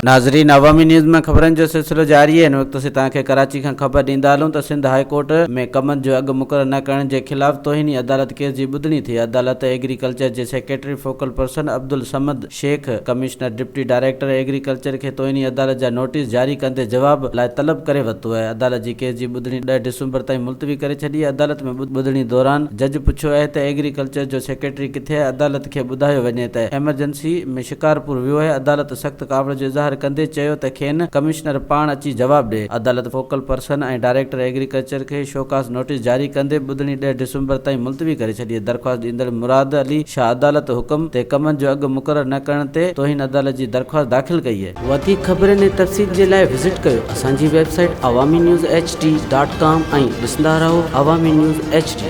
ناظرين عوامي نيوز ۾ خبرن جو سلسلو جاري آهي هن وقت اسين توهان کي ڪراچي کان خبر ڏيندا هلون ته سنڌ هاء ڪورٽ ۾ ڪمند جو اگهه مقرر نه ڪرڻ جي خلاف توهيني عدالت ڪيس جي ٻڌڻي ٿي عدالت ايگريڪلچر جي secretary focal person Abdul Samad Shaikh commissioner deputy director agriculture کي توهيني عدالت جا نوٽيس جاري ڪندي جواب لاء طلب ڪري ورتو آهي عدالت جي ڪيس جي ٻڌڻي ڏهه ڊسمبر تائين ملتوي ڪري ڇڏي عدالت ۾ ٻڌڻي دوران جج پڇيو آهي ته ايگريڪلچر جو سيڪريٽري ڪٿي آهي عدالت کي ٻڌايو وڃي ته ايمرجنسي ۾ شڪارپور ويو آهي، عدالت سخت ڪاوڙ جو اظهار ڪندي چيو ته کين ڪمشنر پاڻ اچي جواب ڏئي، عدالت فوڪل پرسن ۽ ڊائريڪٽر ايگريڪلچر کي شوڪاز نوٽيس جاري ڪندي ٻڌڻي ڏهه ڊسمبر تائين ملتوي ڪري ڇڏي، درخواست ڏيندڙ مراد علي شاهه عدالت حڪم تي ڪمن جو اگهه مقرر نه ڪرڻ تي توهين عدالت جي درخواست داخل ڪئي. وڌيڪ خبرن ۽ تفصيل جي لاء وزٽ ڪيو اسان جي website Awami news H D dot com ۽ ڏسندا رهو عوامي نيوز ايڇ ڊي.